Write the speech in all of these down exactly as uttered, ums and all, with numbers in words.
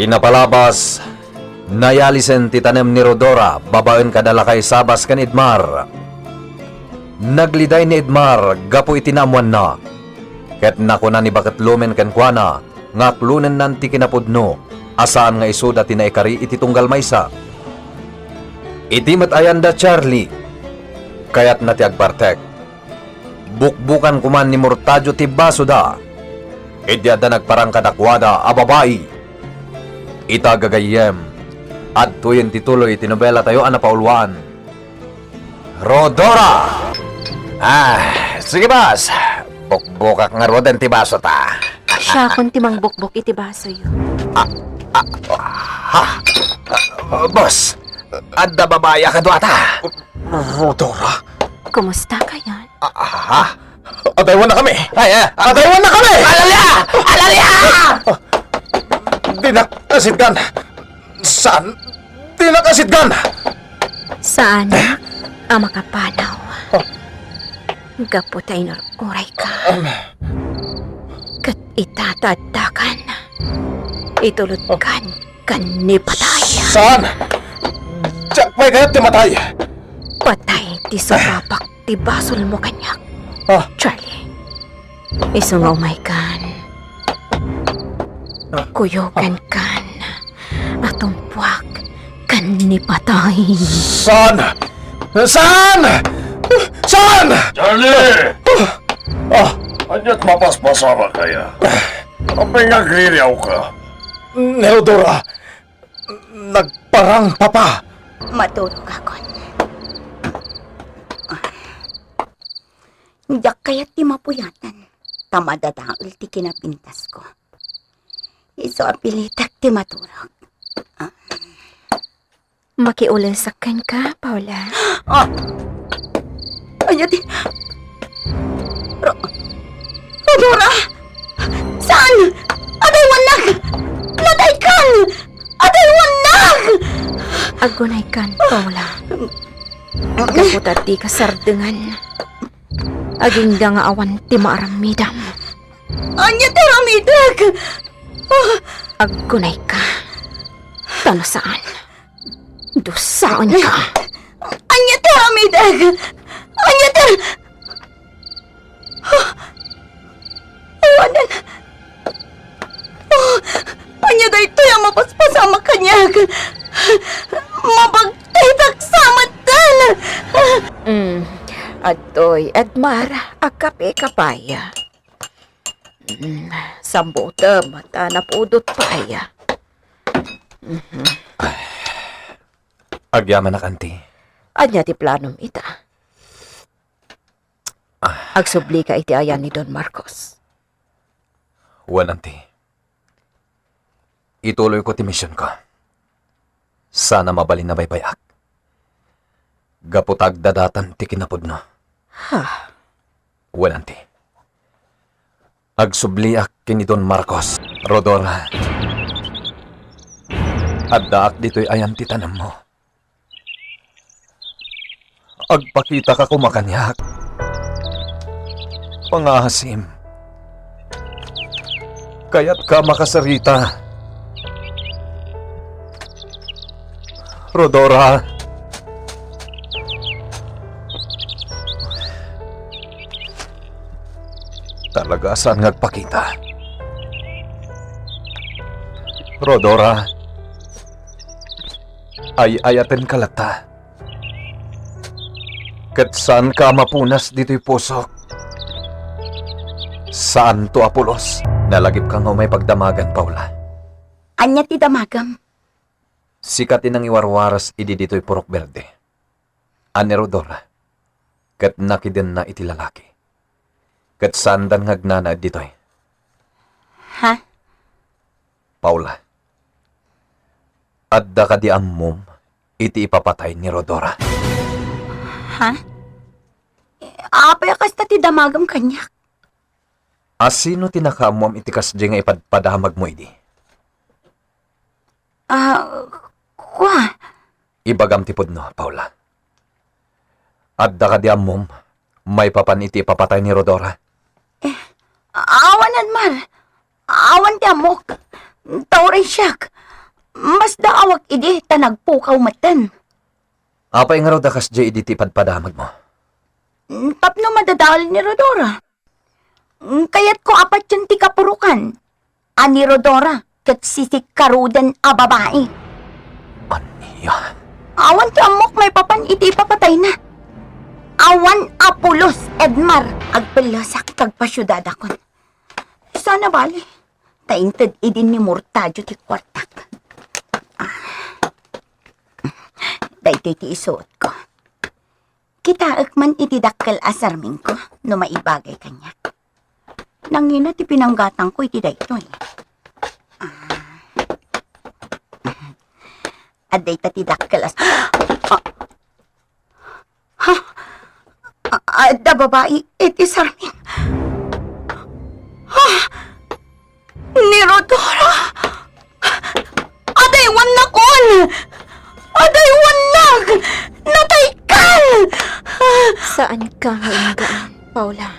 Iti napalabas, nayalisen ti tanem ni Rodora babaen kada lakay Sabas ken Edmar. Nagliday ni Edmar gapu iti naammoanna, ket nakuna ni Baket Lumen kenkuana nga aklonennan ti kinapudno a saan nga isuda ti naikari iti tunggal maysa. Iti met ayan da Charlie, kayatna ti agbartek. Bukbukan koma ni Mortadio ti basoda. Idi adda nagparang kadakuada a babai. Ita gagayyem, adtoyen ti tuloy ti nobelatayo a napauluan. Rodora! Ah, sige, boss. Bukbukak ngaruden ti basota. Siakon ti mangbukbok iti basoyo. Ah, ah, ha? Ah, boss, adda babai a kaduata. Rodora? Kumusta kayon? Ah, ah, adaywan na kami! Ay, ah, adaywan na kami! Alalia! Alalia! Ah, dinak asidgan! Saan? Dinak asidgan! Saan a makapanaw? Ah. Gapu ta inur-uray ka. Um. Ket ita ta addakan, itulodkan kan ni patay. Saan? Diak pay kayat ti matay. Patay ti supapak ti basolmo kaniak, ah. Charlie. Isu nga umaykan, ah. Kuyokenkan a tumpuak ken ni patay. Saan? Saan? Saan? Charlie! Ah. Ania't mapaspasamak aya? Apay nga agririaw ka? Ni Rodora, nagparang, Papa. Maturogakon. Diak kayat ti mapuyatan, ta madadael ti kinapintasko. Isu a pilitek ti maturog. Ah. Makiulesak kenka, Paula. Ah! Ania ti, Ro-, Rodora! Saan? Adaywannak! Nataykan! Adaywannak! Aggunaykan, Paula. Gapu ta dika sardengan. Agingga nga awan ti maaramidam. Ania ti aramidek? Ah! Aggunayka. Ta no saan, dusaenka. Ania ti aramidek? Ania ti, ah! Awanen. Oh, ania daytoy a mapaspasamak kaniak? Mabagtitak sa metten! Mm, adtoy, Edmar, agkapeka pay. Mm, sambutem ta napudot pay. Mhm. Agyamanak, Auntie. Ania ti planom ita? Ah. Agsublika iti ayan ni Don Marcos. Wen, Auntie. Ituloyko ti misionko. Saan a mabalin a baybay-ak. Gapu ta agdadatan ti kinapudno. Ha? Wen, Auntie. Agsubliak ken ni Don Marcos. Rodora. Addaak ditoy ayan ti tanemmo. Agpakitaka koma kaniak. Pangaasim. Kayatka makasarita. Rodora. Talaga a saan nga agpakita. Rodora. Ay-ayatenka latta. Ket saanka a mapunas ditoy pusok. Saanto a pulos. Nalagipka nga umay pagdamagan, Paula. Ania ti damagam? Sika ti nangiwarwaras idi ditoy purok berde. A ni Rodora. Ket nakidenna iti lalaki. Ket saandan nga agnanaed ditoy. Ha? Paula, adda kadi ammom iti ipapatay ni Rodora? Ha? Apay a kasta ti damagam kaniak? A sino ti nakaammoam iti kasdi nga ipadpadamagmo idi? Ah, kua. Ibagam ti pudno, Paula. Adda kadi ammom maipapan iti ipapatay ni Rodora? Eh, awan, Edmar. Awan ti ammok. Ta uray siak. Daawak idi ta nagpukaw metten. Apay ngarud a kasdiay idi ti padpadamagmo? Mm, tapno madadael ni Rodora. Mm, kayatko a patien ti kapurokan a ni Rodora ket sisikkaruden a babai. Ania? Awan ti ammok maipapan iti ipapatayna. Awan a pulos, Edmar. Agpellesak ta agpasiudadakon. Sana bali, ta inted idi ni Mortadio ti kuartak. Ah. Daytoy ti isuotko. Kitaek man iti dakkel a sarmingko no maibagay kaniak. Nangina ti pinanggatangko iti daytoy. Ah. Adda ita ti dakkel as-, ah. Ha? A-, adda babai iti sarming. Ha? Ni Rodora! Adaywannakon! Adaywannak! Nataykan! Saanka nga inggaan, Paula.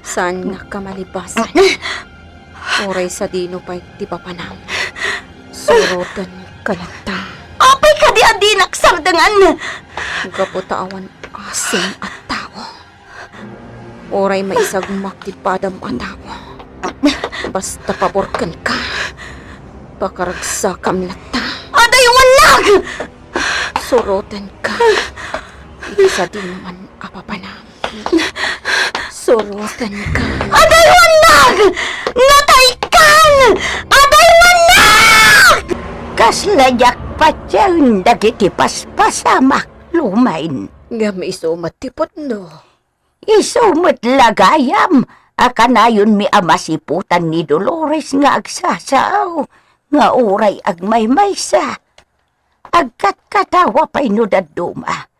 Saannaka malipasan. Uray sadino pay ti papanam, surotenka latta. Apay kadi a dinak sardengan? Gapu ta awan asim a tao. Uray maisagmak ti padam a tao. Basta pabor kenka, pakaragsakam latta. Adaywannak! Surotenka. Iti sadino man a papanam. Surotenka. Adaywannak! Nataykan! Adaywannak! Kasla diak patien dagiti paspasamak, Lumain. Ngem isu met ti pudno. Isu met la gayam a kanayonmi a masiputan ni Dolores nga agsasao, nga uray agmaymaysa. Agkatkatawa pay no dadduma.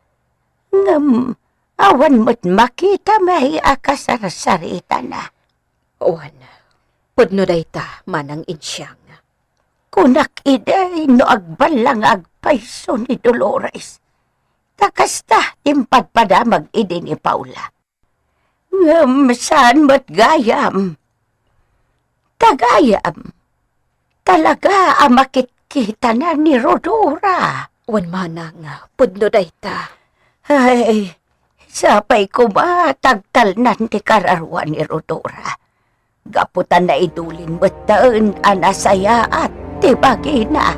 Ngem awan met makitami a kasarsaritana. Wen, pudno dayta, Manang Insiang. Kunak idi no agballa nga agpayso ni Dolores. Ta kasta ti impadpadamag idi ni Paula. Ngem saan met gayam. Ta gayam, talaga a makitkitana ni Rodora. Wen, manang, pudno dayta. Ay, sapay koma ta agtalnan ti kararua ni Rodora. Gapu ta naidulin metten a nasayaat ti bagina.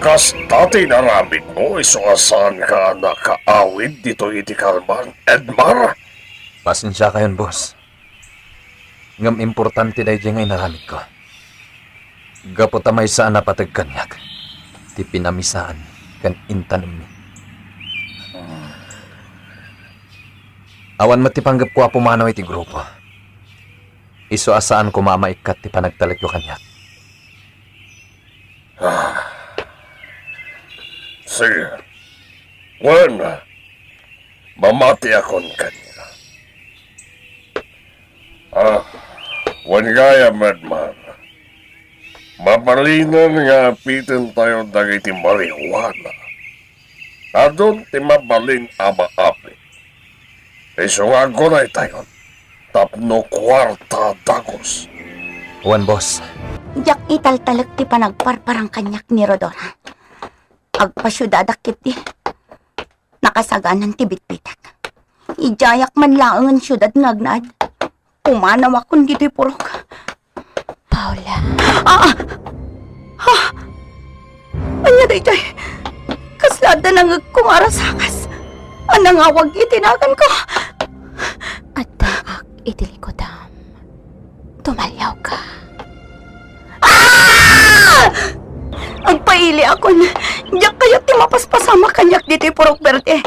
Kasta ti inaramidmo isu a saanka a nakaawid ditoy iti kalman, Edmar? Pasensiakayon, boss. Ngem importante daydiay nga inaramidko. Gapu ta maysa a napateg kaniak ti pinamisaan ken intanemmi. Awan met ti panggepko a pumanaw iti grupo. Isu a saan koma a maikkat ti panagtalekyo kaniak. Ah. Sige. Wen, mamatiakon kaniak. Ah, wen gayam, Edmar. Mabalinen nga apitentayo dagiti marijuana. Adun ti mabalin a maapit. Isu nga aggunaytayon tapno kuarta a dagus. Wen, boss. Diak italtalek ti panagparparang kaniak ni Rodora. Agpasiudadak ketdi. Nakasaganan ti bitbitak. Idiayak man laengen siudad nga agnaed. Pumanawakon ditoy purok. Paula. Ah! Ah! Ania daytoy? Kasla adda nangngegko nga arasakas a nangawag iti naganko. Addaak iti likudam. Tumaliawka. Ah! Agpailiakon. Diak kayat ti mapaspasamak kaniak ditoy purok berde.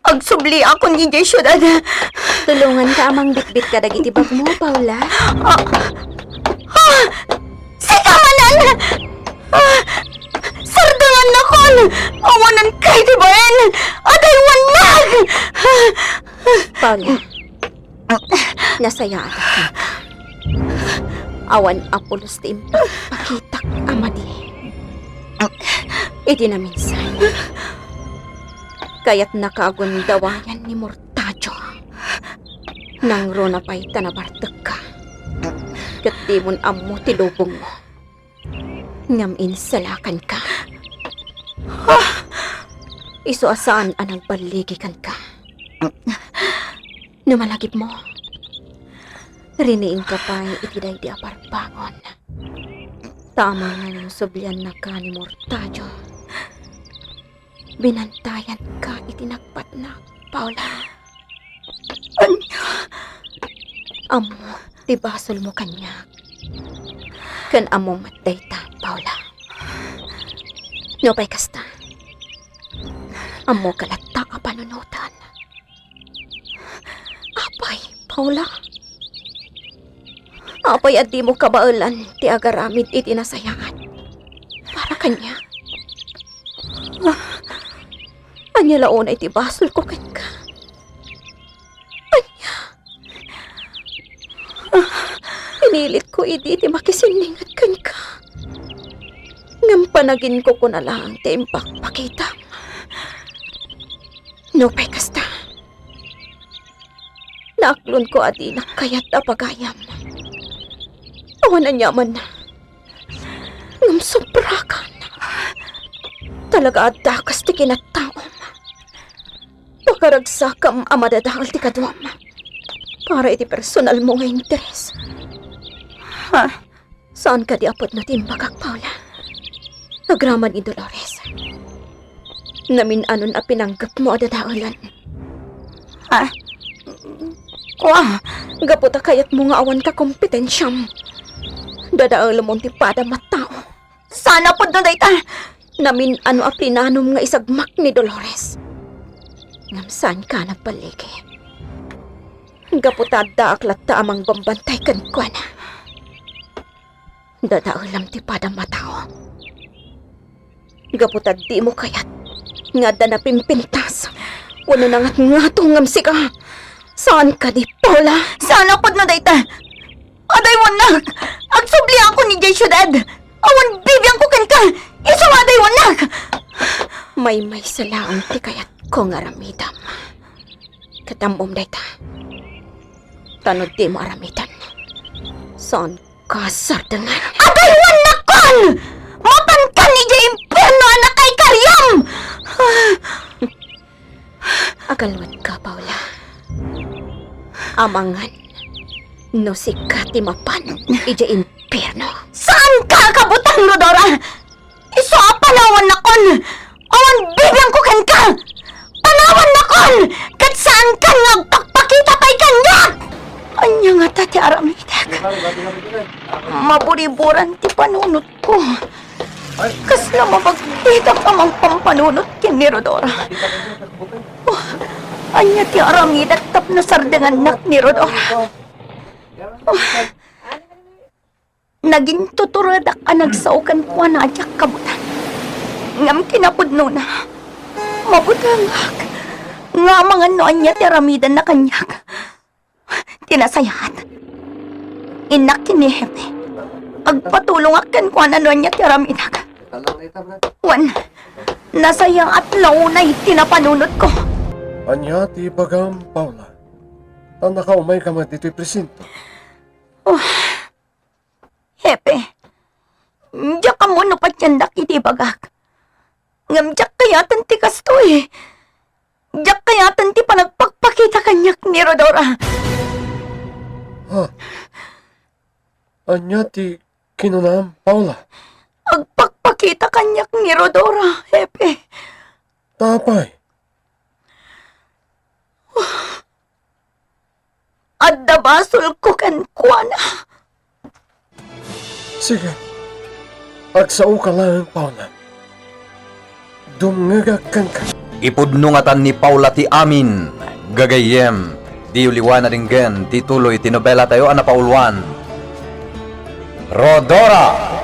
Agsubliakon idiay siudad. Tulonganka a mangbitbit kadagiti bagmo, Paula. Ah! Ah! Sika manen! Ah! Sardengannakon! Awananka iti bain! Adaywannak! Paula, nasayaatak kenka. Awan a pulos ti impakitak a madi. Iti naminsan, kayatnaka a gundawayan ni Mortadio. Nangruna pay ta nabartekka. Ket dimon ammo ti lubongmo. Ngem insalakanka. Ah! Isu a saan a nagballigi kenka. No malagipmo, riniingka pay iti daydi a parbangon. Ta amangan no subliannaka ni Mortadio, binantayanka iti nagpatna, Paula. Ania? Ammo ti basolmo kaniak. Ken ammom met dayta, Paula. Nupay kasta, ammoka latta a panunoten. Apay, Paula? Apay a dimo kabaelan ti agaramid iti nasayaat para kaniak? Ah, ania la unay ti basolko kenka? Ania? Ah, pinilitko idi ti makisinningat kenka. Ngem panaginko kuna laeng ti impakpakitam. Nupay kasta, naaklonko a dinak kayat a pagayam. Awan aniamanna. Ngem sobrakan. Talaga a dakes ti kinattaom. Pakaragsakam a madadael ti kaduam para iti personalmo nga interes. Ha? Saan kadi a pudno ti imbagak, Paula? Agraman ni Dolores, namin-anon a pinanggepmo a dadaelen. Ha? Kua? Gapu ta kayatmo nga awan kakompetensiam, dadaelemon ti padam a tao. Saan a pudno dayta? Namin-ano a plinanom nga isagmak ni Dolores. Ngem saanka a nagballigi. Gapu ta addaak latta a mangbambantay kenkuana. Dadaelam ti padam a tao. Gapu ta dimo kayat nga adda napimpintas wenno nangatngato ngem sika. Saan kadi, Paula? Saan a pudno dayta? Adaywannak! Agsubliakon idiay siudad! Awan bibiangko kenka! Isu a adaywannak! Maymaysa laeng ti kayatko nga aramidem. Ket ammom dayta. Ta no dimo aramiden, saanka a sardengan. Adaywannakon! Mapankan idiay impierno a nakaikariam! Agalwadka, Paula. Amangan no sika ti mapan idiay impierno. Saanka a kabutang, Rhodora! Isu a panawannakon! Awan bibiangko kenka! Panawannakon! Ket saankan nga agpakpakita pay kaniak! Ania ngata ti aramidek? Maburiburan ti panunotko. Kasla mabagtidak a mangpampanunot ken ni Rhodora. Oh, ania ti aramidek tapno sardengannak ni Rhodora? Oh, nagintuturedak a nagsao kenkuana a diak kabutang. Ngem kinapudnona, mabutengak nga amangan no ania ti aramidenna kaniak. Ti nasayaat, innak ken ni Hepe. Agpatulongak kenkuana no ania ti aramidek. Wen, nasayaat la unay ti napanunotko. Ania ti ibagam, Paula? Ta nakaumayka met ditoy presinto. Oh, Hepe, diak ammo no patiendak iti ibagak. Ngem diak kayaten ti kastoy. Diak kayaten ti panagpakpakita kaniak ni Rhodora. Ha? Ania ti kinunam, Paula? Agpakpakita kaniak ni Rhodora, Hepe. Ta apay? Adda basolko kenkuana. Sige. Agsaoka laeng, Paula. Dumngegak kenka. Ipudno ngatan ni Paula ti amin, gagayyem, diyo liwan a denggen ti tuloy ti nobelatayo a napauluan, Rhodora!